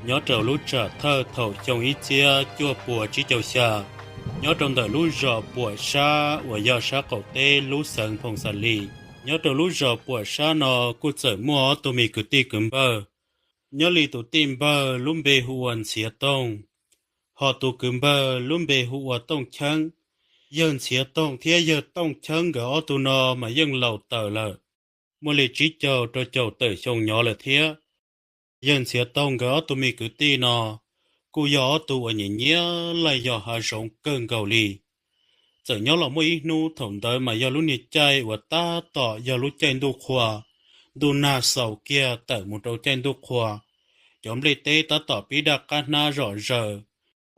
Nyob rau lub tsam thawj thaum xyoo ib txhiab cuaj puas tsib caug xya, nyob rau ntawm lub zos Puam Sab uas yog sab qaum teb lub xeev Phoos Xas Lis, nyob rau lub zos Puam Sab no kuj txawm muaj ob tug me kwv tij kwv npawg. Nyob li tus tij npawg lub npe hu ua Ntxhiav Toog, ho tus kwv npawg lub npe hu ua Tooj Cheeb. Yawg Ntxhiav Toog thiab yawg Tooj Cheeb nkawd ob tug no mas yeej laus tawm lawm, muaj li tsib caug rau caum tawm xyoo nyob lawm thiab. Yawg Ntxhiav Toog nkawd ob tug me kwv tij no kuj yog ob tug uas nyiam nyiam laij yos hav zoov kawg nkaus li. Txawm nyob los muaj ib hnub thaum ntawd mas yog lub niag caij uas tab tom yog lub caij ntuj qhua, ntuj nag xaus kiag tawm mus rau caij ntuj qhua, cov nplej teb tab tom pib daj qab hnab zom zaws.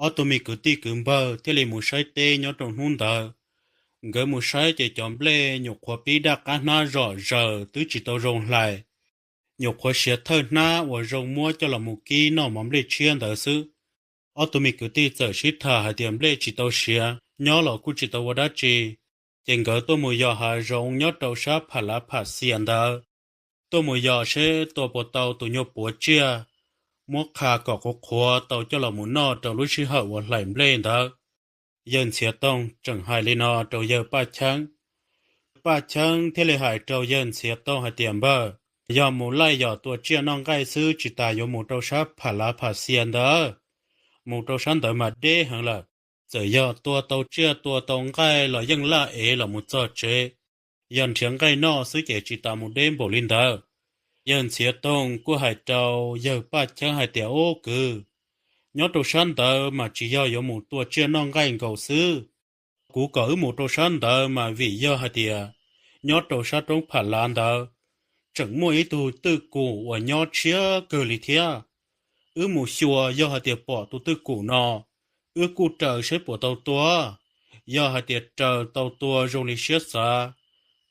Ob tug me kwv tij kwv npawg thiaj li mus saib teb nyob rau hnub ntawd. Nkawd mus saib ces cov nplej nyuam qhuav pib daj qab hnab zom zaws twb tsis tau zoo hlais, nyuam qhuav siav thawj hnab uas zoo muab coj los mus kib noj mov nplej tshiab ntawd xwb. Ob tug me kwv tij txawm sib tham hais tias nplej tsis tau siav, nyob los kuj tsis tau ua dab tsi, ces nkawd tuaj mus yos hav zoov nyob rau sab Pham Lav Pham Xias ntawd, tuaj mus yos seb tua puas tau tus nyuag puav tsiaj, muab qha kom qhuav qhuav tau coj los mus noj rau lub sij hawm uas hlais nplej ntawd. Yawg Ntxhiav Toog tseem hais li no rau yawg Paj Cheeb. Paj Cheeb thiaj li hais rau yawg Ntxhiav Toog hais tias, npawg, yog mus laij yos tua tsiaj noj nqaij xwb tsis tas yuav mus rau sab Pham Lav Pham Xias ntawd, mus rau sab ntawd mas deb heev lawm. Txawm yog tua tau tsiaj tua tau nqaij los yeej laj ev los mus txog tsev, yog nrhiav nqaij noj xwb ces tsis tas mus deb npaum li ntawd. Yawg Ntxhiav Toog kuj hais rau yawg Paj Cheeb hais tias, ub kwv, nyob rau sab ntawd mas tsis yog yuav mus tua tsiaj noj nqaij nkaus xwb. Kuv kom wb mus rau sab ntawd mas vim yog hais tias nyob rau sab roob Pham Lav ntawd tseem muaj ib tug twj kum uas nyob tshiab kawg li thiab. Wb mus xyuas yog hais tias pom tus twj kum no, wb kuj raws seb puas tau tua. Yog hais tias raws tau tua zoo li siab xav,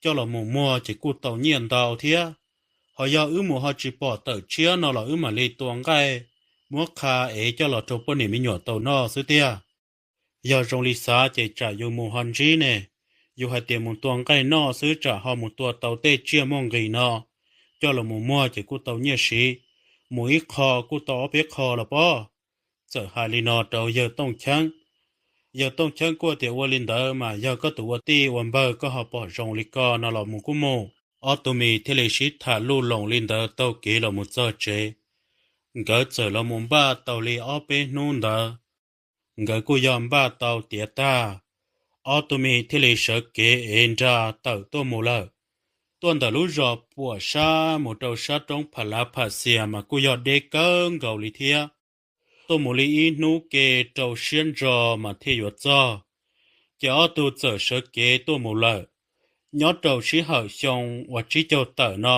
coj los mus muag ces kuj tau nyiaj ntau thiab. Ho yog wb mus ho tsis pom tawm tshiab no los wb mam li tua nqaij, muab qha ev coj los rau poj niam me nyuam tau noj xwb tiag. Yog zoo li xav ces tsam yus mus ho ntsib ne, yus hais tias mus tua nqaij noj xwb tsam ho mus tua tau tej tsiaj muaj nqis no, coj los mus muag ces kuj tau nyiaj siv, mus ib qho kuj tau ob peb qho los pob. Txawm hais li no rau yawg Tooj Cheeb. Yawg Tooj Cheeb kuj tias, ua li ntawd mas yog koj tus ua tij ua npawg koj ho pom zoo li ko no los mus kuj mus. Ob tug me thiaj li sib tham luj loos li ntawd taug kev los mus txog tsev. Nkawd txawm los mus npaj tau li ob peb hnub ntawd, nkawd kuj yog npaj tau tiav tag, ob tug me thiaj li sawv kev ev nra tawm tuaj mus lawm. Tuaj ntawm lub zos Puam Sab mus rau sab roob Pham Lav Pham Xias mas kuj yog deb kawg nkaus li thiab. Tuaj mus li ib hnub ke rau siab ntso mas thiaj yuav txog, ces ob tug txawm sawv kev tuaj mus lawm. Nyob rau sij hawm xyoo uas tsib caug tawm no,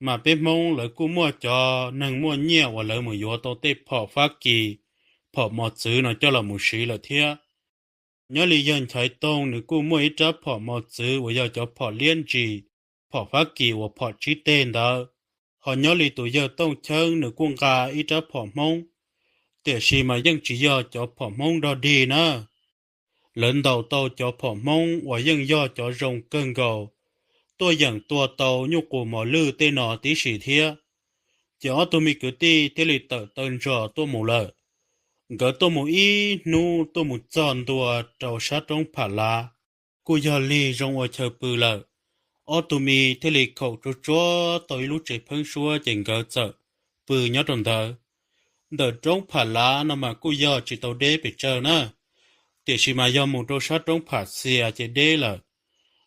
mas peb Hmoob lawv kuj muaj cov neeg muaj nyiaj uas lawv mus yuav tau tej phom Fab Kis, phom mos txwv no coj los mus siv lawm thiab. Nyob li yawg Nchaiv Toog nws kuj muaj ib rab phom mos txwv uas yog cov phom liab ntsis, phom Fab Kis uas phom tsib teg ntawd. Ho nyob li tus yawg Tooj Cheeb nws kuj nqa ib rab phom Hmoob, tiam sis mas yeej tsis yog cov phom Hmoob dog dig na. Lawv ntaus tau cov phom Hmoob uas yeej yog cov zoo kawg nkaus, tuaj yeem tua tau nyuj qus mos lwj tej no tib si thiab. Ces ob tug me kwv tij thiaj li tawm taw ntsos tuaj mus lawm. Nkawd tuaj mus ib hnub tuaj mus txog ntua rau sab roob Pham Lav, kuj yog lig zoo ua chaw pw lawm. Ob tug me thiaj li khaum tsuag tsuag tau ib lub tsev pheeb suab ces nkawd txawm pw nyob rau ntawd. Ntawm roob Pham Lav no mas kuj yog tsis tau deb pes tsawg na, tiam sis mas yog mus rau sab roob Pham Xias ces deb lawm.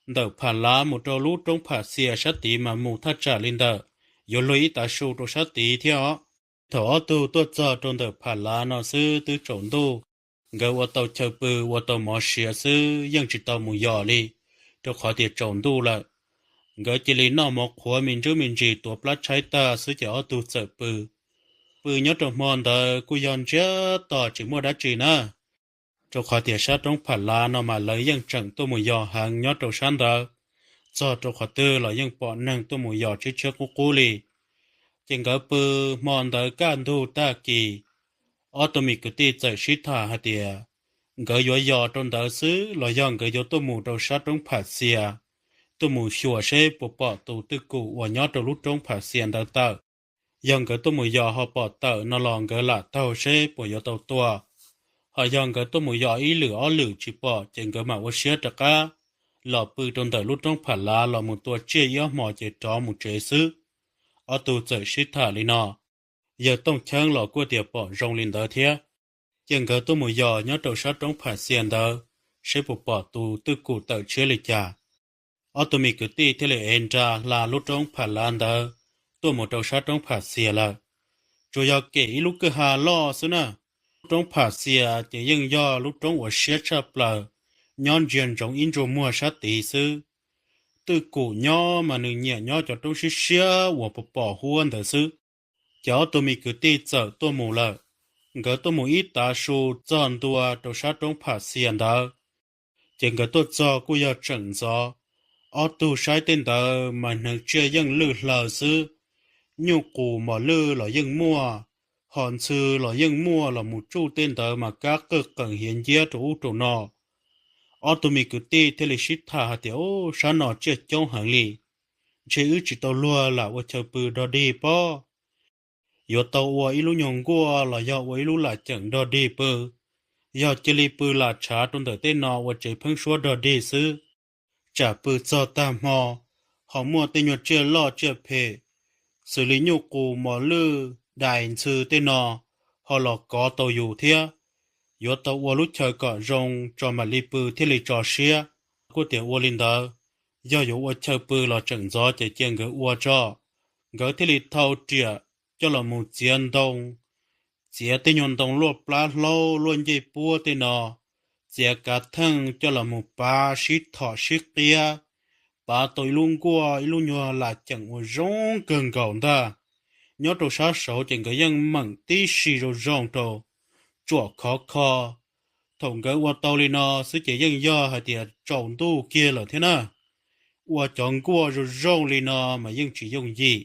Ntawm Pham Lav mus rau lub roob Pham Xias sab tid mas mus thaj tsam li ntawm yuav luag ib tav su rau sab tid thiab os. Thaum ob tug tuaj txog rau ntawm Pham Lav no xwb twb tsaus ntuj. Nkawd ua tau chaw pw ua tau mov siav xwb yeej tsis tau mus yos li, rau qhov tias tsaus ntuj lawm. Nkawd cia li noj mov qhuav me ntsuj me ntsis tuav plab tshaib tag xwb ces ob tug txawm pw. Pw nyob rau hmo ntawd kuj yog ntsiag to tsis muaj dab tsi na, rau qhov tias sab roob Pham Lav no mas lawv yeej tseem tuaj mus yos heev nyob rau sab ntawd, txog rau qhov twg los yeej pom neeg tuaj mus yos tshiab tshiab qub qub li. Ces nkawd pw hmo ntawd kaj ntug tag kis, ob tug me kwv tij txawm sib tham hais tias nkawd yuav yos rau ntawd xwb los yog nkawd yuav tuaj mus rau sab roob Pham Xias, tuaj mus xyuas seb puas pom tus twj kum uas nyob rau lub roob Pham Xias ntawd tawm. Yog nkawd tuaj mus yos ho pom tawm no los nkawd lam taug seb puas yuav tau tua. Ho yog nkawd tuaj mus yos ib lwm ob lwm tsis pom ces nkawd mam ua siab rov qab los pw rau ntawm lub roob Pham Lav los mus tua tsiaj ib ob hmo ces rov mus tsev xwb. Ob tug txawm sib tham li no. Yawg Tooj Cheeb los kuj tias pom zoo li ntawd thiab, ces nkawd tuaj mus yos nyob rau sab roob Pham Xias ntawd, seb puas pom tus twj kum tawm tshiab li cas. Ob tug me kwv tij thiaj li ev nra hla lub roob Pham Lav ntawd tuaj mus rau sab roob Pham Xias lawm. Tsuas yog kem ib lub kwj ha loj xwb na. Lub roob Pham Xias ces yeej yog lub roob uas siab tshaj plaws, nyob ntsia ntsoov ib ntsug muag sab tid xwb. Twj kum nyob mas nws nyiam nyob cov roob siab siab uas pom pom huab ntawd xwb. Ces ob tug me kwv tij txawm tuaj mus lawm. Nkawd tuaj mus ib tav su txog ntua rau sab roob Pham Xias ntawd, ces nkawd tuaj txog kuj yog tseem ntxov. Ob tug saib tej ntawd mas hneev tsiaj yeej lwj hlaws xwb, nyuj qus mos lwj los yeej muaj, ho ntxhw los yeej muaj los mus tsuj tej ntawd mas kab qawj qees hiav nciab rau ub rau no. Ob tug me kwv tij thiaj li sib tham hais tias, Ub, sab no tsiaj coob heev li, ntshe wb tsis tau luag lam ua chaw pw dog dig pob. Yuav tau ua ib lub nyuag nkuaj los yog ua ib lub lam ceem dog dig pw. Yog cia li pw lam tshav rau ntawm tej no ua tsev pheeb suab dog dig xwb, tsam pw txog tag hmo ho muaj tej nyuag tsiaj loj tsiaj phem xws li nyuj qus mos lwj dais ntxhw tej no ho los kov tau yus thiab. Yuav tau ua lub chaw kom zoo tso mam li pw thiaj li tso siab. Kuj tias ua li ntawd, yog yuav ua chaw pw los tseem ntxov ces cia nkawd ua tso. Nkawd thiaj li thau riam coj los mus txiav ntoo, txiav tej nyuag ntoo luaj plab hlaub luaj ncej puab tej no, txiav kav theej coj los mus pav sib thom sib qiab, pav tau ib lub nkuaj ib lub nyuag lam ceem uas zoo kawg nkaus ntag. Nyob rau sab saud ces nkawd yeej meem tib si zoo zoo rau, tsuam khov kho. Thaum nkawd ua tau li no xwb ces yeej yog hais tias tsaus ntuj kiag lawm thiab na. Ua cov nkuaj zoo zoo li no mas yeej tsis yooj yim.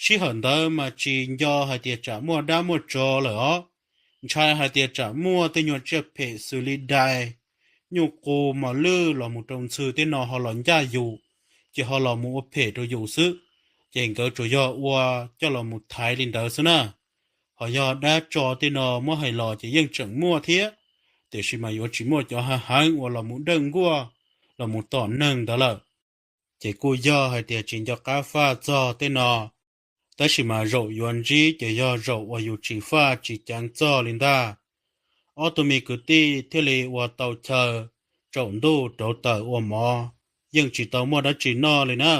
Sij hawm ntawd mas tsis nco hais tias tsam muaj dab muaj tsov lawm os, ntshai hais tias tsam muaj tej nyuag tsiaj phem xws li dais, nyuj qus mos lwj los mus rau ntxhw tej no ho los ncaj yus, ces ho los mus ua phem rau yus xwb. Ces nkawd tsuas yog ua coj los mus thaiv li ntawd xwb na. Ho yog dab tsov tej no muab hais los ces yeej tseem muaj thiab, tiam sis mas yuav tsis muaj cov hav heev uas los mus dawj nkuaj los mus tom neeg ntawd lawm. Ces kuj yog hais tias tsis nco qab faj txog tej no, tab sis mas zaum yuav ntsib ces yog zaum uas yus tsis faj tsis ceev txog li ntag. Ob tug me kwv tij thiaj li ua tau chaw, tsaus ntuj rauv taws ua mov, yeej tsis tau muaj dab tsi noj li na.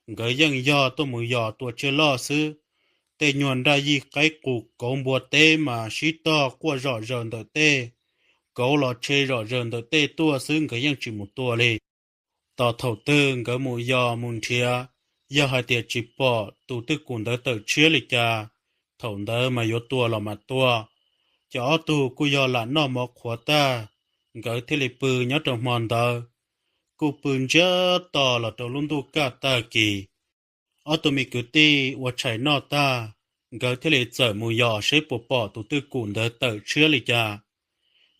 Nkawd yeej yog tuaj mus yos tua tsiaj loj xwb. Tej nyuag nraj yij qaib qus kauv npua teb mas sib tog quaj zom zaws ntawm tej, kauv los tshe zom zaws ntawm tej tuaj xwb, nkawd yeej tsis mus tua li. Tos thaum twg nkawd mus yos mus nrhiav, yog hais tias tsis pom tus twj kum ntawd tawm tshiab li cas, thaum ntawd mas yuav tua los mas tua. Ces ob tug kuj yog lam noj mov qhuav tag, nkawd thiaj li pw nyob rau hmo ntawd. Kuj pw ntsiag to los rau lub ntuj kaj tag kis. Ob tug me kwv tij ua tshais noj tag, nkawd thiaj li txawm mus yos seb puas pom tus twj kum ntawd tawm tshiab li cas.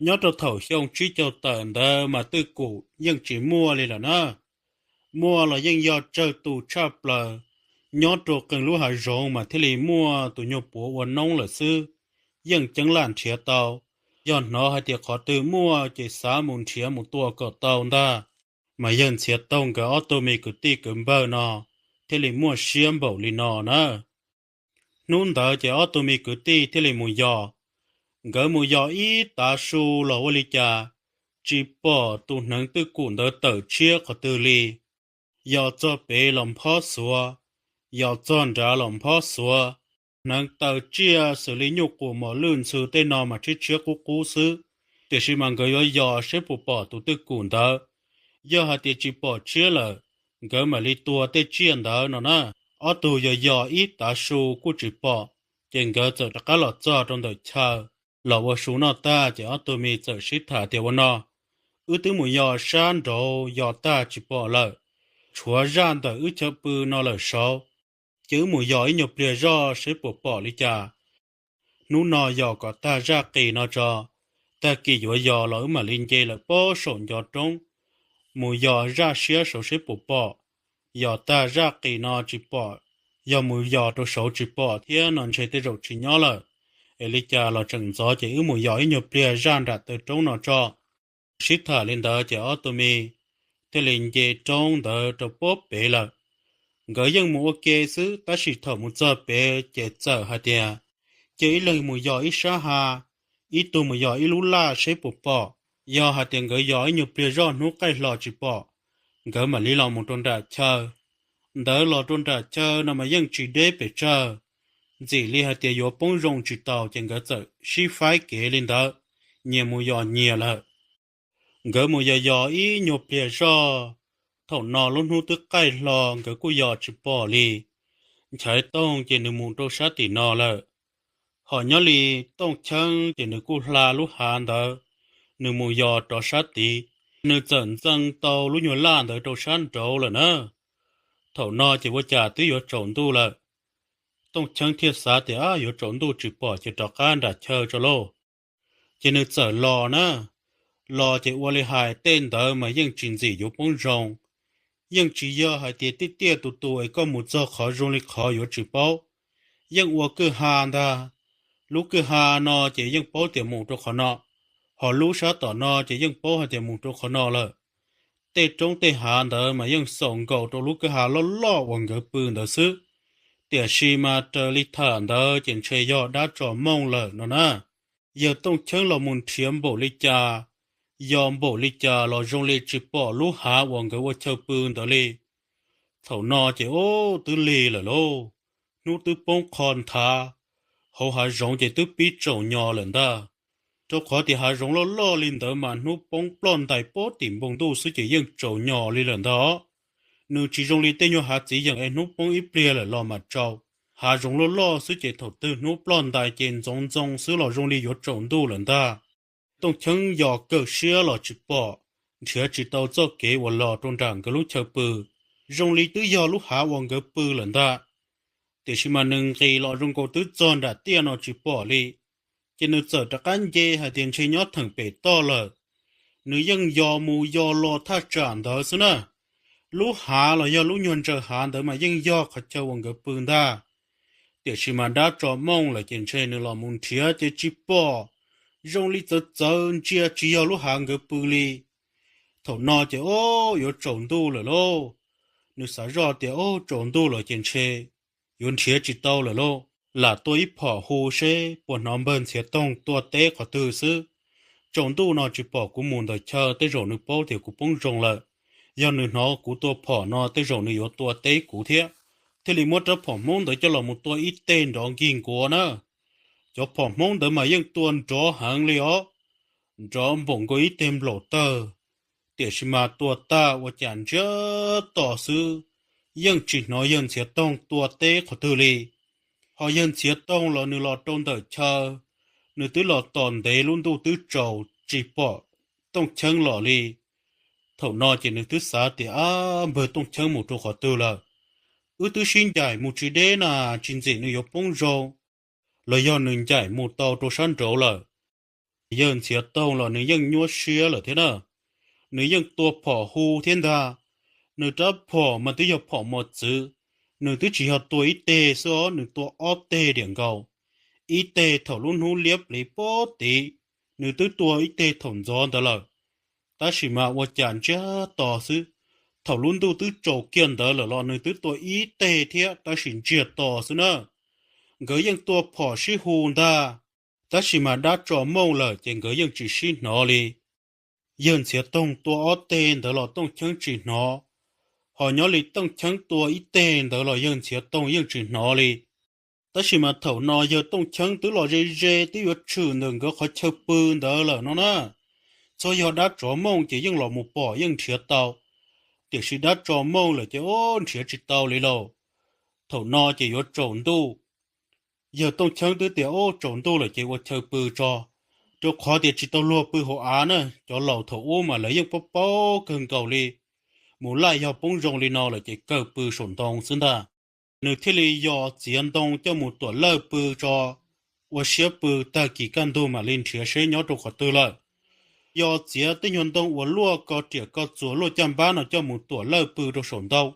Nyob rau thaum xyoo tsib caug tawm ntawd mas twj kum yeej tsis muaj li lawm na. Muaj los yeej yog tsawg tus tshaj plaws, nyob rau qee lub hav zoov mas thiaj li muaj tus nyuag puav ua noob lawm xwb, yeej ceeb laj nrhiav tau. Yog hnov hais tias qhov twg muaj ces xav mus nrhiav mus tua kom tau ntag. Mas yawg Ntxhiav Toog nkawd ob tug me kwv tij kwv npawg no thiaj li muaj siab npaum li no na. Hnub ntawd ces ob tug me kwv tij thiaj li mus yos. Nkawd mus yos ib tav su los ua li cas, tsis pom tus hneev twj kum ntawd tawm tshiab qhov twg li. Yos txog pem los nphob xuav, yos txog nrad los nphob xuav. Hneev taw tsiaj xws li nyuj qus mos lwj ntxhw tej no mas tshiab tshiab qub qub xwb, tiam sis mas nkawd yuav yos seb puas pom tus twj kum ntawd. Yog hais tias tsis pom tshiab lawm, nkawd mam li tua tej tsiaj ntawd no na. Ob tug yos yos ib tav su kuj tsis pom, ces nkawd txawm rov qab los txog rau ntawm chaw los ua su noj tag ces ob tug me txawm sib tham tias, Ua no, wb twb mus yos sab nraud yos tag tsis pom lawm, tshuav zaj ntawm wb chaw pw no lawm saud, ces wb mus yos ib nyuag pliag zoj seb puas pom li cas. Hnub no yos kom tag zaj qis no tso, tag kis yuav yos los wb mam li nce lawm pob saum ncov roob mus yos zaj siab saud seb puas pom. Yos tag zaj qis no tsis pom, yog mus yos rau saud tsis pom thiab no ntshe tej zaum tsis nyob lawm. Es li cas los tseem ntxov ces wb mus yos ib nyuag pliag zaj nram taw roob no tso. Sib tham li ntawd ces ob tug me thiaj li nce roob ntawd rau puag pem lawm. Nkawd yeej mus ua ke xwb tab sis thaum mus txog pem ces txawm hais tias cia ib leeg mus yos ib sab ha, ib tug mus yos ib lub laj seb puas pom. Yog hais tias nkawd yos ib nyuag pliag zoj hnub qaij hlo tsis pom, nkawd mam li los mus rau nram chaw. Ntawd los rau nram chaw no mas yeej tsis deb pes tsawg, ntxim li hais tias yuav poob zoo tsis tau ces nkawd txawm sib faib kev li ntawd, nyias mus yos nyias lawm. Nkawd mus yos yos ib nyuag pliag zoj, thaum no lub hnub twb qaij hlo nkawd kuj yos tsis pom li. Nchaiv Tooj ces nws mus rau sab tim no lawm, ho nyob li Tooj Cheeb ces nws kuj hla lub hav ntawd, nws mus yos rov sab tid. Nws txawm ntxeev tau lub nyuag laj ntawd rau sab nraud lawm na. Thaum no ces ua cas twb yuav tsaus ntuj lawm. Tooj Cheeb thiaj xav tias yuav tsaus ntuj tsis pom ces rov qab nram chaw tso lauj. Ces nws txawm los na, los ces ua li hais tej ntawd mas yeej tsis ntxim yuav poob zoo. Yeej tsis yog hais tias tiaj tiaj tus tus es koj mus txog qhov zoo li qhov yuav tsis paub, yeej ua kwj ha ntag. Lub kwj ha no ces yeej paub tias mus rau qhov no, ho lub sab tom no ces yeej paub hais tias mus rau qhov no lawm. Tej roob tej hav ntawd mas yeej xaus nkaus rau lub kwj ha loj loj uas nkawd pw ntawd xwb. Tiam sis mas raws li tham ntawd ces ntshe yog dab tso mooj lawm no na. Yawg Tooj Cheeb los mus nrhiav npaum li cas, yos npaum li cas los zoo li tsis pom lub hav uas nkawd ua chaw pw ntawd li. Thaum no ces ub twb lig lawm lauj, hnub twb poob qho nthav, hauv hav zoov ces twb pib tsaus nyos lawm ntag. Rau qhov tias hav zoov loj loj li ntawd mas hnub poob ploj ntais puag tim npoo ntuj xwb ces yeej tsaus nyos li lawm ntag. Nws tsis zoo li tej nyuag hav txiv yeem es hnub poob ib pliag lawm los mas tsaus. Hav zoov loj loj xwb ces thaum twg hnub ploj ntais ces ntxoov ntxoo xwb los zoo li yuav tsaus ntuj lawm ntag. Tooj Cheeb yos kawg siab los tsis pom, nrhiav tsis tau txoj kev uas los rau nram nkawd lub chaw pw, zoo li twb yog lub hav uas nkawd pw lawm ntag. Tiam sis mas nws nqis los zoo nkaus twb txog nram tiaj no tsis pom li, ces nws txawm rov qab nce hais tias ntshe nyob theem pem toj lawm. Nws yeej yos mus yos los thaj tsam ntawd xwb na. Lub hav los yog lub nyuag ntsaws hav ntawd mas yeej yog qhov chaw uas nkawd pw ntag. Tiam sis mas dab tso mooj lawm ces ntshe nws los mus nrhiav ces tsis pom, zoo li txawv txawv ntsia tsis yog lub hav nkawd pw li. Thaum no ces ub yuav tsaus ntuj lawm lauj. Nws xav zoj tias ub tsaus ntuj lawm ces ntshe yuav nrhiav tsis tau lawm lauj, lam tua ib phom hu seb puas hnov npawg Ntxhiav Toog tua teb qhov twg xwb. Tsaus ntuj no tsis pom kuv mus ntawm chaw tej zaum nws paub tias kuv poob zoo lawm. Yog nws hnov kuv tua phom no tej zaum nws yuav tua teb kuv thiab. Thiaj li muab rab phom Hmoob ntawd coj los mus tua ib teg nrov nkig nkuav na. Cov phom Hmoob ntawd mas yeej tua nrov heev li os, nrov npaum nkaus ib teg nplaum tawg. Tiam sis mas tua tag ua cas ntsiag to xwb, yeej tsis hnov yawg Ntxhiav Toog tua teb qhov twg li. Ho yawg Ntxhiav Toog los nws los rau ntawm chaw, nws twb los tos ntev lub ntuj twb tsaus tsis pom Tooj Cheeb los li. Thaum no ces nws twb xav tias ab npawg Tooj Cheeb mus rau qhov twg lawm. Wb twb sib ncaim mus tsis deb na, tsis ntxim nws yuav poob zoo, los yog nws ncaim mus tau rau sab nraud lawm. Yawg Ntxhiav Toog los nws yeej nyuaj siab lawm thiab na. Nws yeej tua phom hu thiab ntag. Nws rab phom mas twb yog phom mos txwv, nws twb tsis yog tua ib teg xwb os, nws tua ob teg diam nkaus. Ib teg thaum lub hnub liab pliv puag tid, nws twb tua ib teg thaum ntxov ntawd lawm. Tab sis mas ua cas ntsiag to xwb, thaum lub ntuj twb tsaus kiag ntawd lawm los nws twb tua ib teg thiab tab sis ntsiag to xwb na. Nkawd yeej tua phom sib hu ntag, tab sis mas dab tso mooj lawm ces nkawd yeej tsis sib hnov li. Yawg Ntxhiav Toog tua ob teg ntawd los Tooj Cheeb tsis hnov, ho nyob li Tooj Cheeb tua ib teg ntawd los yawg Ntxhiav Toog yeej tsis hnov li. Tab sis mas thaum no yawg Tooj Cheeb twb los ze ze twb yuav tshwm ntawm nkawd qhov chaw pw ntawd lawm no na. Txhob yog dab tso mooj ces yeej los mus pom yeej nrhiav tau, tiam sis dab tso mooj lawm ces ub nrhiav tsis tau li lauj. Thaum no ces yuav tsaus ntuj. Yawg Tooj Cheeb twb tias ub tsaus ntuj lawm ces ua chaw pw tso, rau qhov tias tsis tau luag pw hauv av na, cov laus thaum ub mas lawv yeej paub paub kawg nkaus li. Mus laij yog poob zoo li no lawm ces kawg pw saum ntoo xwb ntag. Nws thiaj li yos txiav ntoo coj mus tuam lawj pw tso, ua siab pw tag kis kaj ntug mam li nrhiav seb nyob rau qhov twg lawm. Yos txiav tej nyuag ntoo uas luaj ko riam ko txuas luaj caj npab no coj mus tuam lawj pw rau saum ntoo.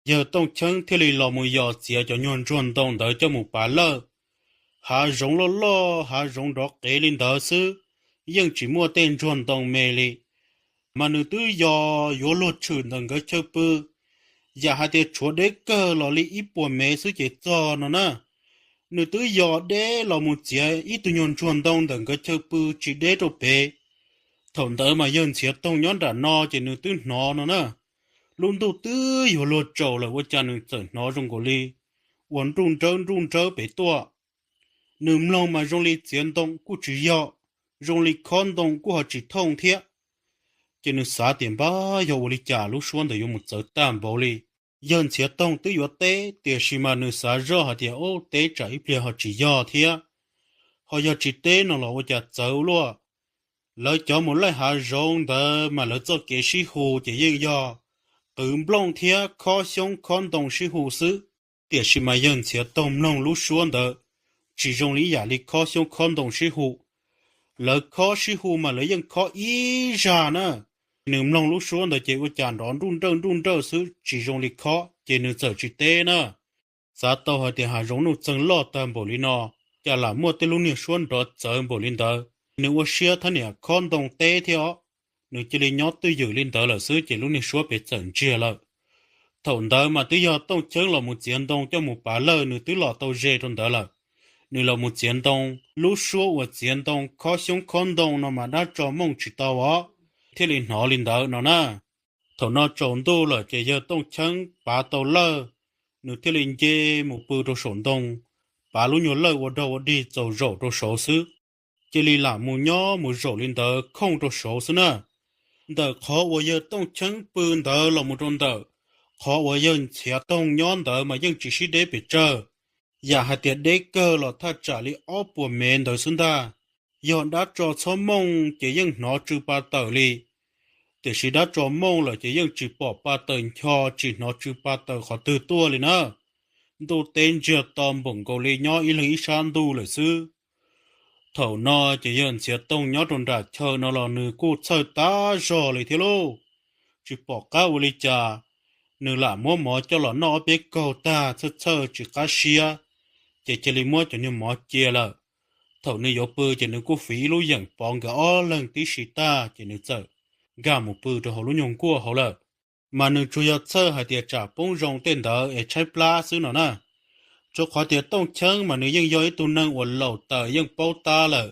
Yawg Tooj Cheeb thiaj li los mus yos txiav cov nyuag ntsuag ntoo ntawd coj mus pav lawj. Hav zoov loj loj, hav zoov nrov qev li ntawd xwb, yeej tsis muaj tej ntsuag ntoo me li. Mas nws twb yos yuav luag tshwm ntawm nkawd chaw pw, yam hais tias tshuav deb kawg los li ib puas mev xwb ces txog no na. Nws twb yos deb los mus txiav ib tug nyuag ntsuag ntoo ntawm nkawd chaw pw tsis deb rau pem. Thaum ntawd mas yawg Ntxhiav Toog nyob nram no ces nws twb hnov no na. Lub ntuj twb yuav luag tsaus lawm ua cas nws txawm hnov zoo nkaus li ua nruj nrawb nruj nrawb pem tuaj. Nws mloog mas zoo li txiav ntoo kuj tsis yog, zoo li khob ntoo kuj ho tsis thooj thiab. Ces nws xav tias npab yog ua li cas lub suab ntawd yuav mus txawv tag npaum li. Yawg Ntxhiav Toog twb yuav teb tiam sis mas nws xav zoj hais tias ub teb tsam ib pliag ho tsis yog thiab, ho yog tsis teb no los ua cas txawv luaj. Lawv cov mus laij hav zoov ntawd mas lawv txoj kev sib hu ces yeej yog qwv nplooj thiab khob xyoob khob ntoo sib hu xwb. Tiam sis mas yawg Ntxhiav Toog mloog lub suab ntawd tsis zoo li ib yam li khob xyoob khob ntoo sib hu. Lawv khob sib hu mas lawv yeej khob ib zaj na. Nws mloog lub suab ntawd ces ua cas nrov nruj nrawj nruj nrawj xwb tsis zoo li khob ces nws txawm tsis teb na. Xav tau hais tias hav zoov nuj txeeg loj tag npaum li no, cas lam muaj tej lub niag suab nrov txawv npaum li ntawd. Nws ua siab thab niam khob ntoo teb thiab os. Nws cia li nyob twj ywm li ntawd lawm xwb ces lub niag suab pem txawm ntsiag lawm. Thaum ntawd mas twb yog Tooj Cheeb los mus txiav ntoo coj mus pav lawj, nws twb los tau ze rau ntawd lawm. Nws los mus txiav ntoo, lub suab uas txiav ntoo khob xyoob khob ntoo no mas dab tso mooj tsis tau os, thiaj li hnov li ntawd no na. Thaum no tsaus ntuj lawm ces yawg Tooj Cheeb pav tau lawj, nws thiaj li nce mus pw rau saum ntoo, pav lub nyuag lawj ua dog ua dig txaus zaum rau saud xwb. Cia li lam mus nyob mus zaum li ntawd khooj rau saud xwb na. Ntawm qhov uas yawg Tooj Cheeb pw ntawd los mus rau ntawm qhov uas yawg Ntxhiav Toog nyob ntawd mas yeej tsis sib deb pes tsawg, yam hais tias deb kawg los thaj tsam li ob puas mev ntawd xwb ntag. Yog dab tso txhob mooj ces yeej hnov tsw pa tawm li, tiam sis dab tso mooj lawm ces yeej tsis pom pa tawm ncho, tsis hnov tsw pa tawm qhov twg tuaj li na. Ntuj teb ntsiag to npaum nkaus li nyob ib leeg ib sab ntuj lawm xwb. Thaum no ces yawg Ntxhiav Toog nyob rau nram chaw no los nws kuj txhawj tab zog li thiab lauj. Tsis pom qab ua li cas, nws lam muab mov coj los noj ob peb kaug tag txhawj txhawj tsis qab siab, ces cia li muab cov niag mov cia lawm. Thaum nws yuav pw ces nws kuj fiv ib lub yeem pov nkawd ob leeg tib si tag ces nws txawm nkag mus pw rau hauv lub nyuag nkuaj hauv lawm. Mas nws tsuas yog txhawj hais tias tsam poob zoo tej ntawd es tshaib plab xwb no na. Rau qhov tias Tooj Cheeb mas nws yeej yog ib tug neeg uas laus taws yeej paub tab lawm.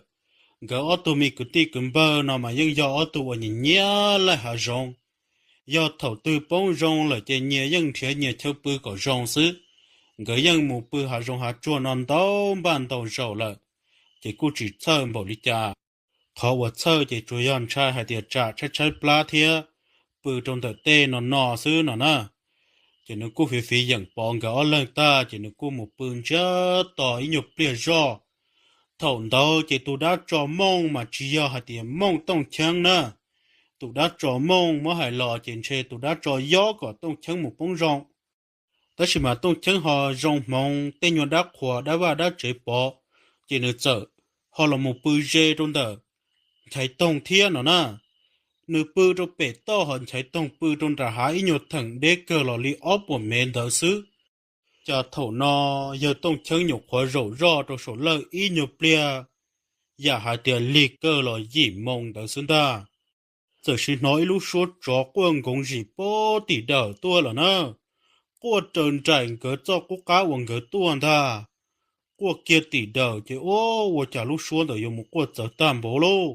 Nkawd ob tug me kwv tij kwv npawg no mas yeej yog ob tug uas nyiam nyiam laij hav zoov. Yog thaum twg poob zoo lawm ces nyias yeej nrhiav nyias chaw pw kom zoo xwb. Nkawd yeej mus pw hav zoov hav tsuag no ntau npaj ntau zaus lawm, ces kuj tsis txhawj npaum li cas. Qhov uas txhawj ces tsuas yog ntshai hais tias tsam tshaib tshaib plab thiab pw rau ntawm tej no no xwb no na. Ces nws kuj fiv fiv yeem pov nkawd ob leeg tag ces nws kuj mus pw ntsiag to ib nyuag pliag zoj. Thaum ntawd ces tus dab tso mooj mas tsis yog hais tias mooj Tooj Cheeb na. Tus dab tso mooj muab hais los ces ntshe tus dab tso yob kom Tooj Cheeb mus poob zoo. Tab sis mas Tooj Cheeb ho zoo hmoov tej nyuag dab qhuas dab vaj dab tsev pov, ces nws txawm ho los mus pw ze rau ntawm Nchaiv Toog thiab no na. Nws pw rau pem toj ho Nchaiv Toog pw rau nram hav ib nyuag theem deb kawg los li ob puas mev ntawd xwb. Cas thaum no yawg Tooj Cheeb nyuam qhuav zaum zoj rau saum lawj ib nyuag pliag, yam hais tias lig kawg los yim moo ntawd xwb ntag. Txawm sis hnov ib lub suab tsov quaj nkoov zim pab tim dawm tuaj lawm na. Quaj raws nraim nkawd txoj qub qab uas nkawd tuaj ntag. Quaj kiag tim dawm ces ua, ua cas lub suab ntawd yuav mus quaj txawv tag npaum lauj.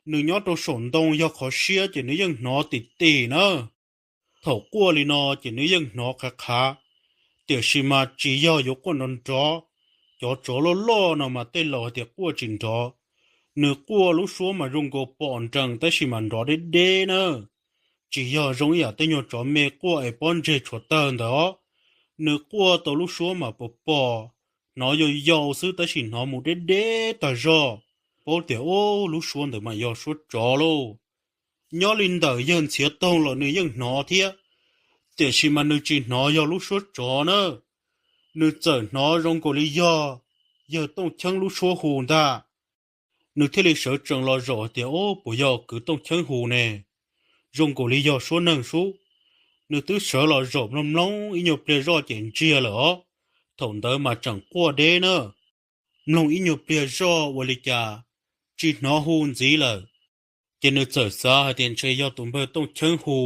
Nws nyob rau saum ntoo yog qhov siab ces nws yeej hnov tim tim na. Thaum quaj li no ces nws yeej hnov qhav qhav, tiam sis mas tsis yog yuav quaj nrov nrov. Cov tsov loj loj no mas tej laus hais tias quaj tsis nrov. Nws quaj lub suab mas zoo nkaus pom nrees tab sis mas nrov deb deb na. Tsis yog zoo ib yam tej nyuag tsov me quaj es pob ntseg tshuav tawg ntawd os. Nws quaj tau lub suab mas pos pos, hnov yau yau xwb tab sis hnov mus deb deb tag zog. Paub tias ub lub suab ntawd mas yog suab tsov lauj. Nyob li ntawm yawg Ntxhiav Toog los nws yeej hnov thiab, tiam sis mas nws tsis hnov yog lub suab tsov na. Nws txawm hnov zoo nkaus li yog yawg Tooj Cheeb lub suab hu ntag. Nws thiaj li sawv tsees los zaum hais tias ub puas yog kwv Tooj Cheeb hu ne, zoo nkaus li yog suab neeg sub. Nws twb sawv los zaum mloog mloog ib nyuag pliag zoj ces ntsiag lawm os. Thaum ntawd mas tseem quaj deb na. Mloog ib nyuag pliag zoj ua li cas tsis hnov hu ntxiv lawm, ces nws txawm xav hais tias ntshe yog tus npawg Tooj Cheeb hu,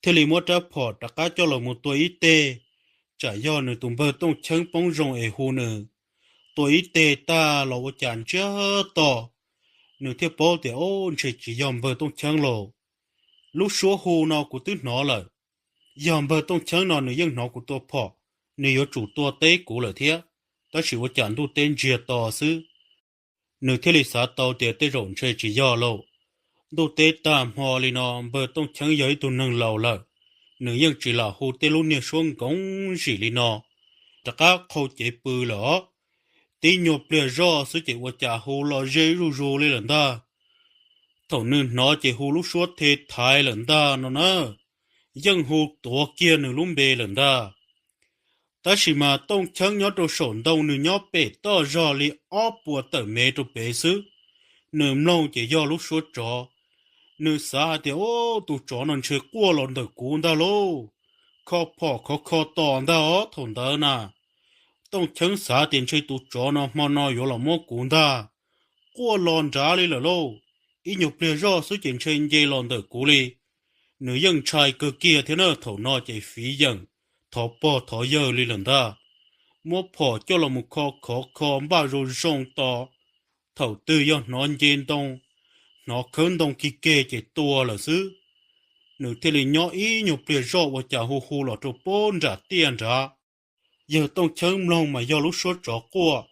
thiaj li muab rab phom rov qab coj los mus tua ib teg, tsam yog nws tus npawg Tooj Cheeb poob zoo es hu nws. Tua ib teg tag los ua cas ntsiag to, nws thiaj paub tias, o, ntshe tsis yog npawg Tooj Cheeb lauj. Lub suab hu no kuv twb hnov lawm. Yog npawg Tooj Cheeb no nws yeej hnov kuv tua phom, nws yuav tsum tuaj teb kuv lawm thiab, tab sis ua cas ntuj teb ntsiag to xwb. Nws thiaj li xav tau tias tej zaum ntshe tsis yog lauj. Ntuj teb tag hmo li no npawg Tooj Cheeb yog ib tug neeg laus lawm, nws yeej tsis lam hu tej lub niag suab nkoov zim li no rov qab qhau cev pw lawm os. Tib nyuag pliag zoj xwb ces ua cas hu los ze zuj zus li lawm ntag. Thaum nws hnov ces hu lub suab the thaiv lawm ntag no na, yeej hu tuav kiag nws lub npe lawm ntag. Tab sis mas Tooj Cheeb nyob rau saum ntoo, nws nyob pem toj zog li ob puas tawm mev rau pem xwb. Nws mloog ces yog lub suab tsov. Nws xav hais tias, o, tus tsov no ntshe quaj los ntawm kuv ntag lauj, kho phom khov kho tos ntag os thaum ntawd na. Tooj Cheeb xav tias ntshe tus tsov no hmo no yuav los muab kuv ntag, quaj los nrad li lawm lauj. Ib nyuag pliag zoj xwb ces ntshe nce los ntawm kuv li. Nws yeej ntshai kawg kiag thiab na, thaum no ces fiv yeem thov pog thov yawg li lawm ntag. Muab phom coj los mus kho khov kho npaj zoo zoo tos, thaum twg yog hnov nce ntoo, hnov khawb ntoo kig keg ces tua lawm xwb. Nws thiaj li nyob ib nyuag pliag zoj ua cas hu hu los rau pem nram tiaj nrad. Yawg Tooj Cheeb mloog mas yog lub suab tsov quaj,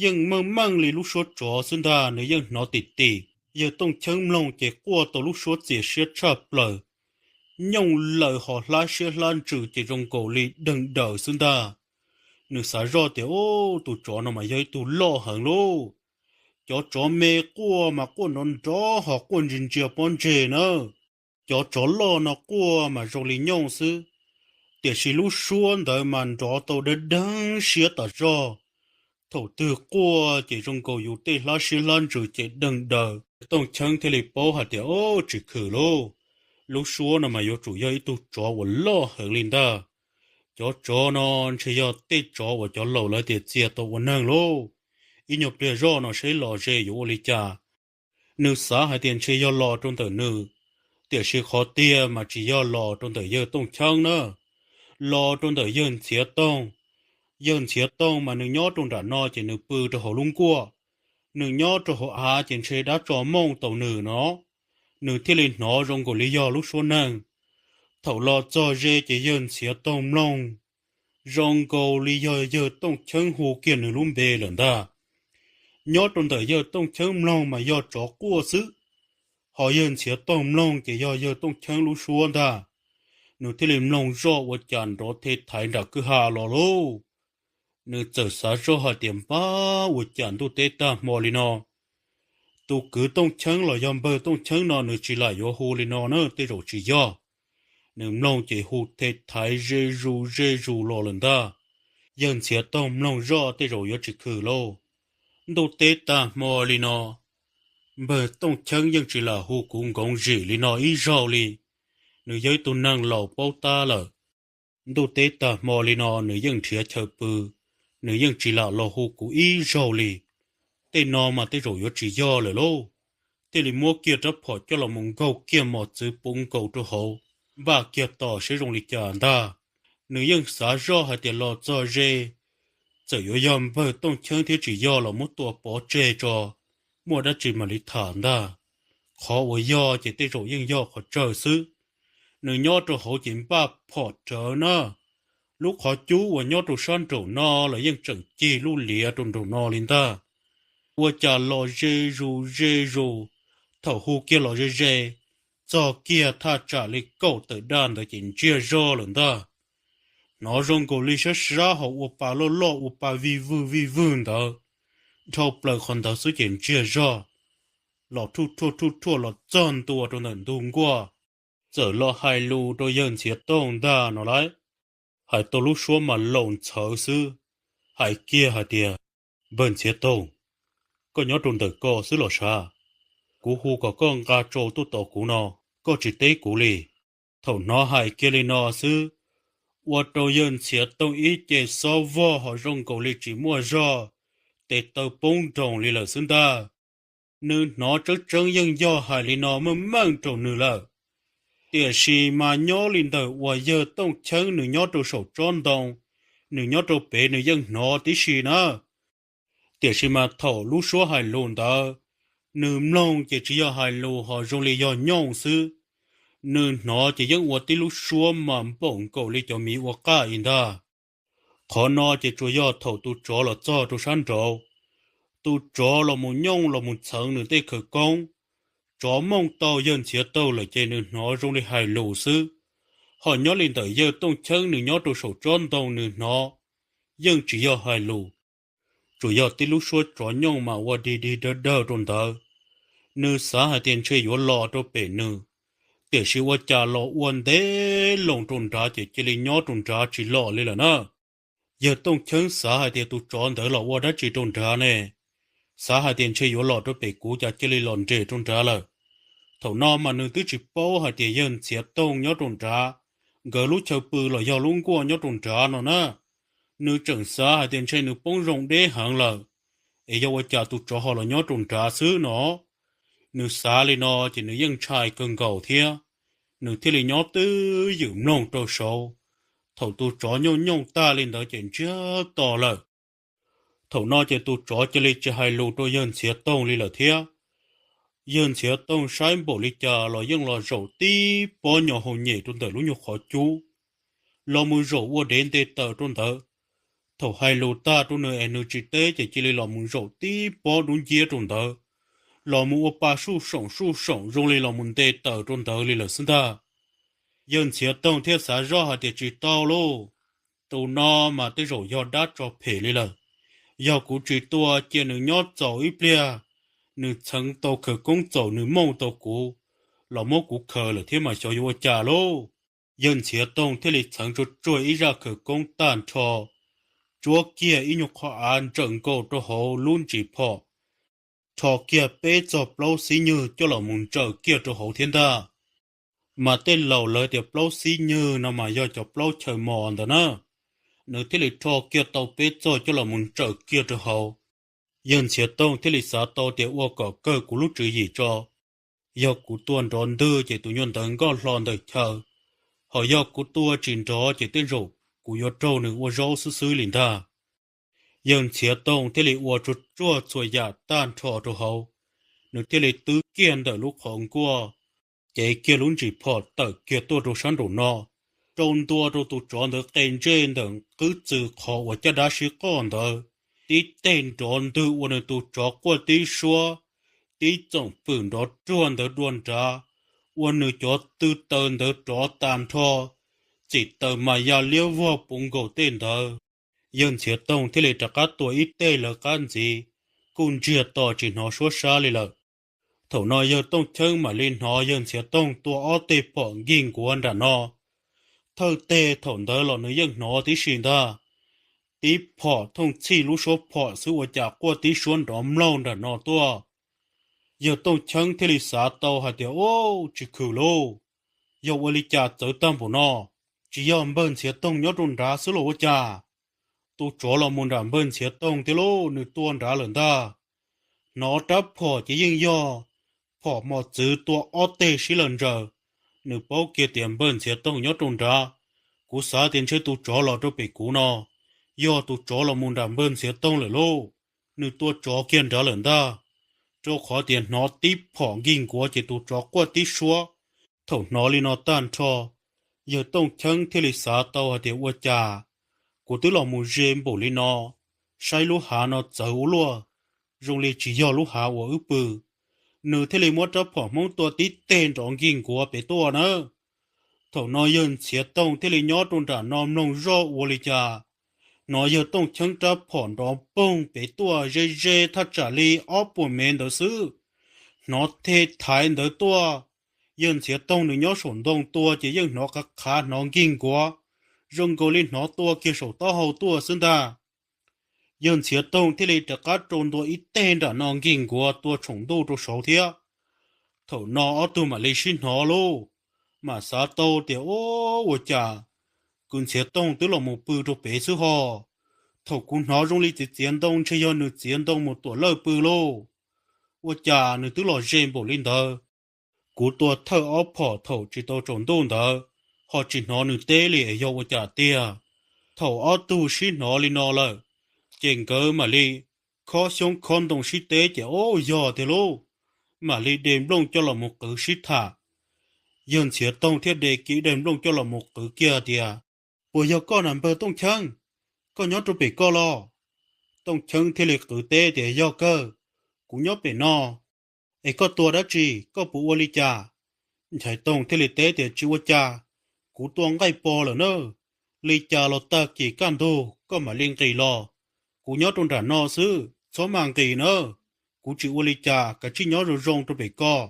yeej meej meej li lub suab tsov xwb ntag, nws yeej hnov tim tim. Yawg Tooj Cheeb mloog ces quaj tau lub suab txias siab tshaj plaws, nyooj lawm ho hlab siab hlab ntsws ces zoo nkaus li deeg daws xwb ntag. Nws xav zoj tias, o, tus tsov no mas yog ib tug loj heev lauj. Cov tsov me quaj mas quaj nrov nrov ho quaj ntsia ntsia pob ntseg na. Cov tsov loj no quaj mas zoo li nyooj xwb, tiam sis lub suab ntawd mas nrov tau deeg deeg siab tas zog. Thaum twg quaj ces zoo nkaus yus tej hlab siab hlab ntsws ces deeg daws. Tooj Cheeb thiaj li paub hais tias, o, tsis khwm lauj, lub suab no mas yuav tsum yog ib tug tsov uas loj heev li ntag. Cov tsov no ntshe yog tej tsov uas cov laus lawv tias txia tau ua neeg lauj. Ib nyuag pliag zoj no seb los ze yuav ua li cas. Nws xav hais tias ntshe yog los rau ntawm nws, tiam sis qhov tiag mas tsis yog los rau ntawm yawg Tooj Cheeb na, los rau ntawm yawg Ntxhiav Toog. Yawg Ntxhiav Toog mas nws nyob rau nram no ces nws pw rau hauv lub nkuaj, nws nyob rau hauv av ces ntshe dab tso mooj tau nws no, nws thiaj li hnov zoo nkaus li yog lub suab neeg. Thaum los txog ze ces yawg Ntxhiav Toog mloog, zoo nkaus li yog yawg Tooj Cheeb hu kiag nws lub npe lawm ntag. Nyob rau ntawm yawg Tooj Cheeb mloog mas yog tsov quaj xwb, ho yawg Ntxhiav Toog mloog ces yog yawg Tooj Cheeb lub suab ntag. Nws thiaj li mloog zoj ua cas nrov the thaiv nram kwj ha los lauj. Nws txawm xav zoj hais tias, npab, ua cas ntuj teb tag hmo li no, tus kwv Tooj Cheeb los yog npawg Tooj Cheeb no nws tsis lam yuav hu li no na, tej zaum tsis yog. Nws mloog ces hu the thaiv ze zus ze zus los lawm ntag. Yawg Ntxhiav Toog mloog zoj tej zaum yuav tsis khwm lauj. Ntuj teb tag hmo li no, npawg Tooj Cheeb yeej tsis lam hu kuv nkoov zim li no ib zaug li. Nws yog ib tug neeg laus paub tab lawm. Ntuj teb tag hmo li no nws yeej nrhiav chaw pw, nws yeej tsis lam los hu kuv ib zaug li. Tej no mas tej zaum yuav tsis yog lawm lauj. Thiaj li muab kiag rab phom coj los mus nkaug kiag mos txwv puv nkaus rau hauv, npaj kiag tos seb zoo li cas ntag. Nws yeej xav zoj hais tias los txog ze, txawm yuav yog npawg Tooj Cheeb thiab tsis yog los muab tua pov tseg tso, muaj dab tsi mam li tham ntag. Qhov uas yog ces tej zaum yeej yog qhov tsawg xwb. Nws nyob rau hauv ces npaj phom rawv na. Lub qhov cub uas nyob rau sab nraum no los yeej tseem cig lub liav rau nraum no li ntag. Ua cas los ze zus ze zus, thaum hu kiag los ze ze, txog kiag thaj tsam li kaum tawm daj ntawd ces ntsiag zog lawm ntag. Hnov zoo nkaus li sab sab hauv ua pa loj loj ua pa vij vwg vij vwg ntawd, dhau plaws qhov ntawd xwb ces ntsiag zog, los thuj thuaj thuj thuaj los txog ntua rau ntawm ntug nkuaj. Txawm los hais lus rau yawg Ntxhiav Toog ntag no lauj. Hais tau lub suab mas laus ntxhawv xwb, hais kiag hais tias, npawg Ntxhiav Toog, koj nyob rau ntawm ko xwb los sav? Kuv hu kom koj nqa tsau tuaj tos kuv no, koj tsis teb kuv li. Thaum hnov hais kiag li no xwb, ua rau yawg Ntxhiav Tooj ib ce xob vog ho zoo nkaus li tsis muaj zog, tes taw poob nroos li lawm xwb ntag. Nws hnov tseeb tseeb yeej yog hais li no meej meej rau nws lawm. Tiam sis mas nyob li ntawm uas yawg Tooj Cheeb nws nyob rau saum tsob ntoo, nws nyob rau pem nws yeej hnov tib si na. Tiam sis mas thaum lub suab hais lus ntawd, nws mloog ces tsis yog hais lus ho zoo li yog nyooj xwb. Nws hnov ces yeej ua tib lub suab mas npaum nkaus li cov miv ua qaj ib ntag. Qhov no ces tsuas yog thaum tus tsov los txog rau sab nraud, tus tsov los mus nyooj los mus txheev nws tej khawv koob, tsov mooj tau yawg Ntxhiav Tooj lawm ces nws hnov zoo li hais lus xwb. Ho nyob li ntawm yawg Tooj Cheeb nws nyob rau saum tsob ntoo nws hnov yeej tsis yog hais lus, tsuas yog tib lub suab tsov nyooj mas ua dig dig dawg dawg rau ntawd. Nws xav hais tias ntshe yuav los rau pem nws, tiam sis ua cas los ua ntev loo rau nrad ces cia li nyob rau nrad tsis los li lawm na. Yawg Tooj Cheeb xav hais tias tus tsov ntawd los ua dab tsi rau nrad ne, xav hais tias ntshe yuav los rau pem kuv cas cia li los nres rau nrad lawm. Thaum no mas nws twb tsis paub hais tias yawg Ntxhiav Tooj nyob rau nrad, nkawd lub chaw pw los yog lub nkuaj nyob rau nrad no na. Nws tseem xav hais tias ntshe nws poob zoo deb heev lawm, es yog ua cas tus tsov ho los nyob rau nrad xwb no. Nws xav li no ces nws yeej ntshai kawg nkaus thiab, nws thiaj li nyob twj ywm mloog rau saud. Thaum tus tsov nyooj nyooj tag li ntawd ces ntsiag to lawm. Thaum no ces tus tsov cia li tsis hais lus rau yawg Ntxhiav Tooj li lawm thiab. Yawg Ntxhiav Tooj saib npaum li cas los yeej los zaum tib pob nyo hau nyem rau ntawm lub nyuag qhov cub, los mus zaum ua dev nte taws rau ntawd. Thaum hais lus tag rau nws es nws tsis teb ces cia li los mus zaum tib pob dub nciab rau ntawd, los mus ua pa suj soom suj soom zoo li los mus nte taws rau ntawd li lawm xwb ntag. Yawg Ntxhiav Tooj thiaj xav zoj hais tias tsis tau lauj, tus no mas tej zaum yog dab tsov phem li lawm. Yog kuv tsis tua cia nws nyob txaus ib pliag, nws txheev tau khawv koob txaus nws mooj tau kuv, los muab kuv khaws lawm thiab mas xyov yuav ua cas lauj. Yawg Ntxhiav Tooj thiaj li txheev tsuag tsuag ib zaj khawv koob tag nrho, tsuab kiag ib nyuag qhov av ntsaws nkaus rau hauv lub ntsis phom, rho kiag peb txog plaub xib nywg coj los mus ntsaws kiag rau hauv thiab ntag. Mas tej laus lawv tias plaub xib nywg no mas yog cov plaub chaw mos ntawd na. Nws thiaj li rho kiag tau peb txog coj los mus ntsaws kiag rau hauv. Yawg Ntxhiav Tooj thiaj li xav tau tias ua kom kawg kuv lub tswv yim tso. Yog kuv tua nrov ntwg ces tus nyuag ntawd nkoj hlo ntawm chaw, ho yog kuv tua tsis nrov ces tej zaum kuv yuav raug nws ua zaub xwb xwb li ntag. Yawg Ntxhiav Tooj thiaj li ua tsuag tsuag txhua yam tag nrho rau hauv, nws thiaj li twb kiag ntawm lub qhov nkuaj, cev kiag lub ntsis phom tawm kiag tuaj rau sab nraum no, rau ntua rau tus tsov ntawd qe ntsej ntawm qwb txwm qhov uas caj dab sib qoj ntawd, tib teg nrov ntwg ua nws tus tsov quaj tib suab, tib txoom fwm nrov ruag ntawd dua nrad, ua nws cov tw taw ntawd rov tas nrho, txim taws mas ya liab vog puv nkaus tej ntawd. Yawg Ntxhiav Tooj thiaj li rov qab tua ib teg lawv qab ntxiv, kuj ntsiag to tsis hnov suab sab li lawm. Thaum no yawg Tooj Cheeb mam li hnov yawg Ntxhiav Tooj tua ob teg phom nkig nkuav nram no. Thawj teg thaum ntawd los nws yeej hnov tib si ntag, tib phom thooj txhij lub suab phom xwb ua cas quaj tib suab nrov mlaug nram no tuaj. Yawg Tooj Cheeb thiaj li xav tau hais tias, Ub, tsis khwm lauj, yog ua li cas txawv tag npaum no? Tsis yog npawg Ntxhiav Tooj nyob rau nrad xwb los ua cas? Tus tsov los mus nram npawg Ntxhiav Tooj thiab lauj, nws tua nrad lawm ntag. Hnov rab phom ces yeej yog phom mos txwv tua ob teg sib law ntsaws. Nws paub kiag tias npawg Ntxhiav Tooj nyob rau nrad. Kuv xav tias ntshe tus tsov los rau pem kuv no, yog tus tsov los mus nram npawg Ntxhiav Tooj lawm lauj. Nws tua tsov kiag nrad lawm ntag, rau qhov tias hnov tib phom nkig nkuav ces tus tsov quaj tib suab. Thaum hnov li no tag nrho, yawg Tooj Cheeb thiaj li xav tau hais tias, Ua cas kuv twb los mus ze npaum li no, saib lub hav no txawv ua luaj, zoo li tsis yog lub hav uas wb pw. Nws thiaj li muab rab phom Hmoob tua tib teg nrov nkig nkuav pem tuaj nawb. Thaum no yawg Ntxhiav Tooj thiaj li nyob rau nram no mloog zoj ua li cas, hnov yawg Tooj Cheeb rab phom nrov poog pem tuaj ze ze thaj tsam li ob puas mev ntawd xwb. Hnov the thaiv ntawd tuaj. Yawg Ntxhiav Tooj nws nyob saum ntoo tua ces yeej hnov qhav qhav hnov nkig nkuav, zoo nkaus li hnov tua kiag saum taub hau tuaj xwb ntag. Yawg Ntxhiav Tooj thiaj li rov qab rau ntua ib teg nram no nkig nkuav tua tshoom ntuj rau saud thiab. Thaum no ob tug mam li sib hnov lauj, Mam xav tau tias, Ua cas kwv Ntxhiav Toog twb los mus pw rau pem xwb ho? Thaum kuv hnov zoo li txiav txiav ntoo ntshe yog nws txiav ntoo mus tuam lawj pw lauj. Ua cas nws twb los ze npaum li ntawd? Kuv tua thawj ob phom thaum tsis tau tsaus ntuj ntawd ho tsis hnov nws teb li es yog ua cas tiag? Thaum ob tug sib hnov li no lawm, ces nkawd mam li khob xyoob khob ntoo sib teb ces, Au, yog tiag lauj! Mam li de nplooj coj los mus qwv sib tham. Yawg Ntxhiav Toog thiaj de kiag daim nplooj coj los mus qwv kiag tias, Puas yog koj na npawg Tooj Cheeb? Koj nyob rau pem koj los? Tooj Cheeb thiaj li qwv teb tias, Yog kawg, kuv nyob pem no. Es koj tua dab tsi? Koj puas ua li cas? Nchaiv Toog thiaj li teb tias, Tsis ua cas, kuv tua nqaij pos lawm na. Li cas los tag kis kaj ntug koj mam li nqis los. Kuv nyob rau nram no xwb, txhob maj nqis na. Kuv tsis ua li cas, kav tsij nyob zoo zoo rau pem koj.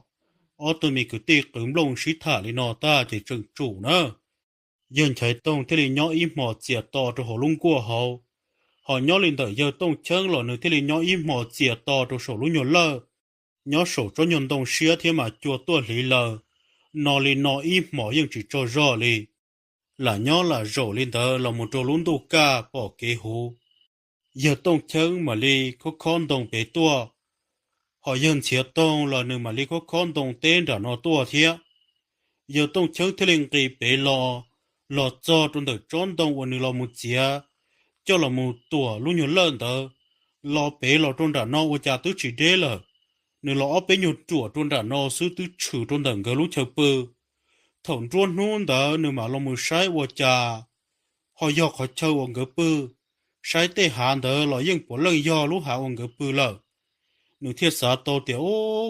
Ob tug me kwv tij qwv nplooj sib tham li no tag ces tseem tsum na, yawg Nchaiv Toog thiaj li nyob ib hmos txias to rau hauv lub nkuaj hauv. Ho nyob li ntawm yawg Tooj Cheeb los nws thiaj li nyob ib hmos txias to rau saum lub nyuag lawj, nyob saum tsob nyuag ntoo siab thiab mas cua tuaj hliv laws, no li no ib hmos yeej tsis tsaug zog li. Lam nyob lam zaum li ntawd los mus rau lub ntuj kaj pom kev huv, yawg Tooj Cheeb mam li khob khob ntoo pem tuaj, ho yawg Ntxhiav Toog los nws mam li khob khob ntoo teb nram no tuaj thiab. Yawg Tooj Cheeb thiaj li nqis pem los, los txog rau ntawm tsob ntoo uas nws los mus txiav coj los mus tuam lub nyuag lawj ntawd. Los pem los rau nram no ua cas twb tsis deb lawm. Nws los ob peb nyuag ruam rau nram no xwb twb tshwm rau ntawm nkawd lub chaw pw. Thaum nruab hnub ntawd nws mam los mus saib ua cas ho yog qhov chaw uas nkawd pw. Saib tej hav ntawd los yeej puav leej yog lub hav uas nkawd pw lawm. Nws thiaj xav tau tias,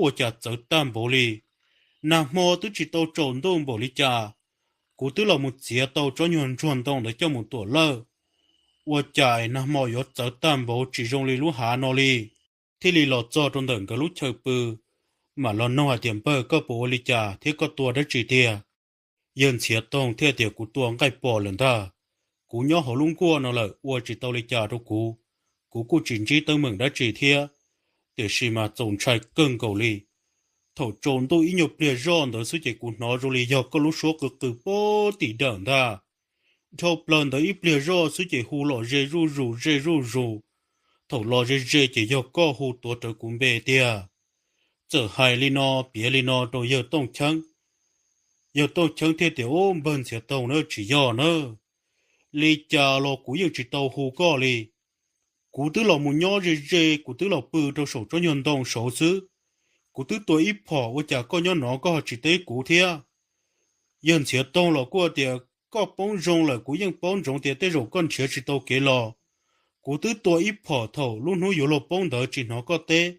Ua cas txawv tag npaum li, nag hmo twb tsis tau tsaus ntuj npaum li cas, kuv twb los mus txiav tau tsob nyuag ntsuag ntoo ntawd coj mus tuam lawj. Ua cas nag hmo yuav txawv tag npaum tsis zoo li lub hav no li? Thiaj li los txog rau ntawm nkawd lub chaw pw, mam los noog hais tias, Npawg, koj puas ua li cas thiab koj tua dab tsi tiag? Yawg Ntxhiav Toog thiaj tias, Kuv tua nqaij pos lawm ntag. Kuv nyob hauv lub nkuaj no lawm ua tsis tau li cas rau kuv. Kuv kuj tsis ntsib teeb meem dab tsi thiab, tiam sis mas txaus ntshai kawg nkaus li. Thaum tsaus ntuj ib nyuag pliag zoj ntawd xwb ces kuv hnov zoo li yog koj lub suab qw qw pem tim dawm ntag. Dhau plaws ntawd ib pliag zoj xwb ces hu los ze zuj zus ze zuj zus. Thaum los ze ze ces yog koj hu tuav rawv kuv npe tiag. Txawm hais li no piav li no rau yawg Tooj Cheeb, yawg Tooj Cheeb thiaj tias, Ub, npawg Ntxhiav Toog na, tsis yog na. Li cas los kuv yeej tsis tau hu koj li. Kuv twb los mus nyob ze ze, kuv twb los pw rau saum tsob nyuag ntoo saud xwb. Kuv twb tua ib phom, ua cas koj nyob no koj ho tsis teb kuv thiab? Yawg Ntxhiav Toog los kuj tias, Koj poob zoo lawm, kuv yeej paub ntsoov tias tej zaum koj nrhiav tsis tau kev los. Kuv twb tua ib phom thaum lub hnub yuav luag poob ntawd tsis hnov koj teb,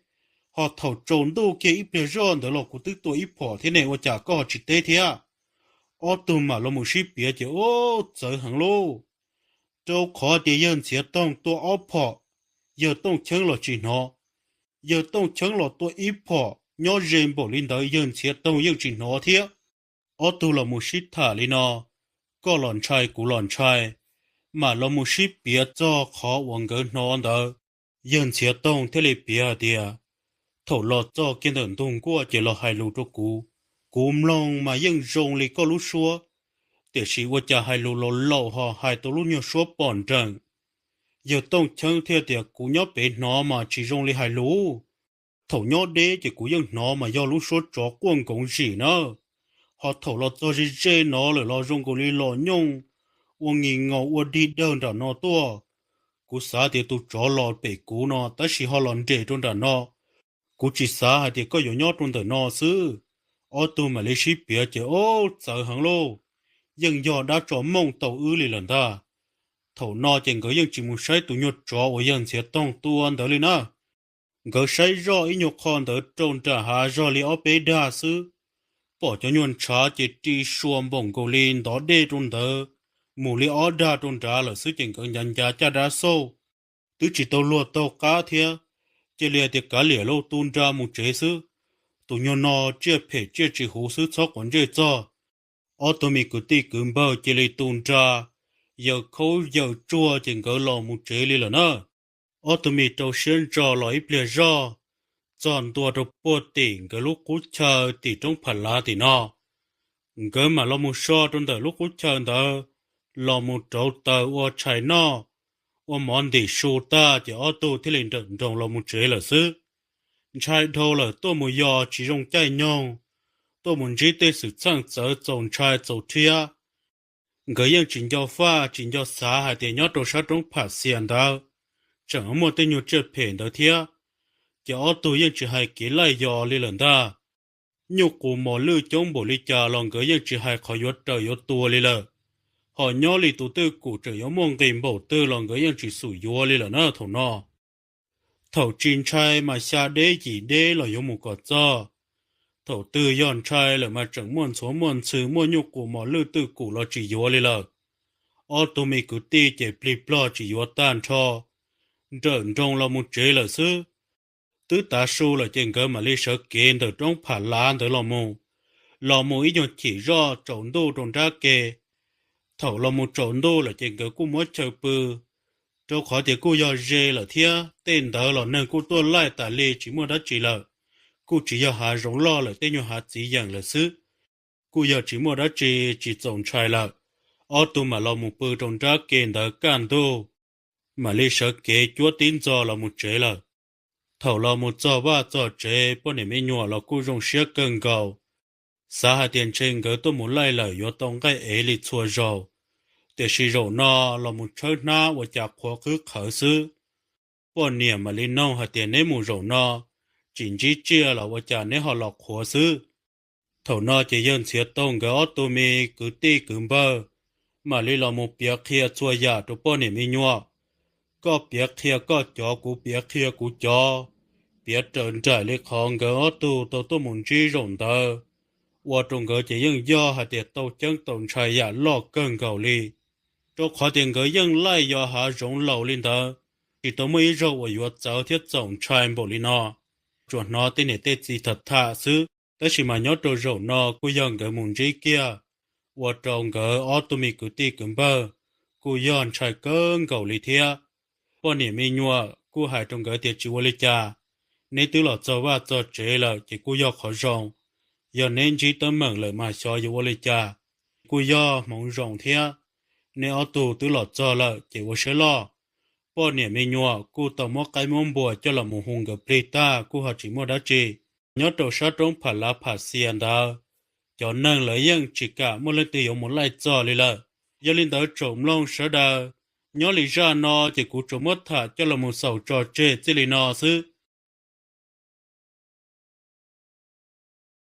ho thaum tsaus ntuj kiag ib pliag zoj ntawd los kuv twb tua ib phom thiab ne, ua cas koj ho tsis teb thiab? Ob tug mam los mus sib piav ces, Ub, txawv heev lauj. Rau qhov tias yawg Ntxhiav Toog tua ob phom, yawg Tooj Cheeb los tsis hnov. Yawg Tooj Cheeb los tua ib phom, nyob ze npaum li ntawd yawg Ntxhiav Toog yeej tsis hnov thiab. Ob tug los mus sib tham li no, koj los ntshai kuv los ntshai, mam los mus sib piav txog qhov uas nkawd hnov ntawd. Yawg Ntxhiav Toog thiaj li piav hais tias, Thaum los txog kiag ntawm ntug nkuaj ces los hais lus rau kuv. Kuv mloog mas yeej zoo li koj lub suab, tiam sis ua cas hais lus laus laus ho hais tau lub nyuag suab pom nreem. Yawg Tooj Cheeb thiaj tias, Kuv nyob pem hnov mas tsis zoo li hais lus. Thaum nyob deb ces kuv yeej hnov mas yog lub suab tsov quaj nkoov zim na. Ho thaum los txog ze ze no lawm los zoo nkaus li los nyooj ua ngis ngaus ua dig dawg nram no tuaj. Kuv xav tias tus tsov los pem kuv no tab sis ho los nres rau nram no. Kuv tsis xav hais tias koj yuav nyob rau ntawm no xwb. Ob tug mam li sib piav ces, Ub, txawv heev lauj. Yeej yog dab tso mooj tau wb li lawm ntag. Thaum no ces nkawd yeej tsis mus saib tus nyuag tsov uas yawg Ntxhiav Toog tua ntawd li na. Nkawd saib zoj ib nyuag qho ntawd rau nram hav zog li ob peb dag xwb, pom cov nyuag ntshav ces ri sua npaum nkaus li ntov dej rau ntawd, mus li ob dag rau nrad lawm xwb ces nkawd ncav ncav caj dab xauj. Twb tsis tau luag taug qab thiab, cia li hais tias, Kav liam lauj, tu nra mus tsev xwb. Tus nyuag no tsiaj phem tsiaj tsis huv xwb, txhob quav ntsej txog. Ob tug me kwv tij kwv npawg cia li tu nra, yaws khaub yaws tsuag ces nkawd los mus tsev li lawm na. Ob tug me rau siab ntso los ib pliag zoj, txog ntua rau puag tim nkawd lub qub chaw tim roob Pham Lav tim no. Nkawd mam los mus so rau ntawm lub qub chaw ntawd, los mus rauv taws ua tshais noj, ua mov ntim su tag ces ob tug thiaj li nrawm nroos los mus tsev lawm xwb. Ntshai dhau lawm, tuaj mus yos tsis zoo caij nyoog, tuaj mus ntsib tej xwm txheej txawv txaus ntshai txaus rhiab. Nkawd yeej tsis nco faj tsis nco xav hais tias nyob rau sab roob Pham Xias ntawd tseem muaj tej nyuag tsiaj phem ntawd thiab. Ces ob tug yeej tsis hais kev laij yos li lawm ntag. Nyuj qus mos lwj coob npaum li cas los nkawd yeej tsis hais qhov yuav raws yuav tua li lawm. Ho nyob li tus twj kum tseem yuav muaj nqis npaum twg los nkawd yeej tsis xum yuav li lawm na thaum no. Thaum tsis ntshai mas xya deb yim deb los yuav mus kom txog. Thaum twg yog ntshai lawm mas tseem muaj ntxhuav muaj ntxhw muaj nyuj qus mos lwj twj kum los tsis yuav li lawm. Ob tug me kwv tij ces plig plog tsis yuav tag nrho, nrawm nroos los mus tsev lawm xwb. Twb tav su lawm ces nkawd mam li sawv kev ntawm roob Pham Lav ntawd los mus, los mus ib nyuag chim zoj tsaus ntuj rau nrab ke. Thaum los mus tsaus ntuj lawm ces nkawd kuj muab chaw pw, rau qhov tias kuj yog ze lawm thiab tej ntawd los neeg kuj tuaj laij tas li tsis muaj dab tsi lawm. Kuj tsis yog hav zoov loj lawm, tej nyuag hav txiv yeem lawm xwb. Kuj yog tsis muaj dab tsi, tsis txaus ntshai lawm. Ob tug mam los mus pw rau nrab ke ntawd kaj ntug, mam li sawv kev cuab tib ntxo los mus tsev lawm. Thaum los mus txog vaj txog tsev poj niam me nyuam los kuj zoo siab kawg nkaus, xav hais tias ntshe nkawd tuaj mus laij lawm yuav tau nqaij ev li txhua zaus, tiam sis zaum no los mus tshawb hnab ua cas qhuav qhwb qhawv xwb. Poj niam mam li noog hais tias neb mus zaum no tsis ntsib tsiaj los ua cas neb ho los qhuav xwb? Thaum no ces yawg Ntxhiav Toog nkawd ob tug me kwv tij kwv npawg mam li los mus piav qhia txhua yam rau poj niam me nyuam. Koj piav qhia koj cov, kuv piav qhia kuv cov, piav raws nraim li qhov nkawd ob tug tau tuaj mus ntsib zaum ntawd, ua rau nkawd ces yeej yog hais tias tau ceeb tau ntshai yam loj kawg nkaus li, rau qhov tias nkawd yeej laij yos hav zoov laus li ntawd, tsis tau muaj ib zaug uas yuav txawv thiab txaus ntshai npaum li no. Tsuas hnov tej niam tej txiv tham tham xwb, tab sis mas nyob rau zaum no kuj yog nkawd mus ntsib kiag, ua rau nkawd ob tug me kwv tij kwv npawg kuj yog ntshai kawg nkaus li thiab. Poj niam me nyuam kuj hais rau nkawd tias tsis ua li cas, neb twb los txog vaj txog tsev lawm ces kuj yog qhov zoo. Yog neb ntsib teeb meem lawm mas xyov yuav ua li cas, kuj yog hmoov zoo thiab. Neb ob tug twb los txog lawm ces ua siab loj. Poj niam me nyuam kuj tau muab qaib muab npua coj los mus hu nkawd plig tag kuj ho tsis muaj dab tsi. Nyob rau sab roob Pham Lav Pham Xias ntawd, cov neeg lawv yeej tsis kam muaj leej twg yuav mus laij txog li lawm. Yog li ntawd tsoom mloog sawv daws, nyob li zaj no ces kuv tsuas muab tham coj los mus xaus tso tseg txij li no xwb.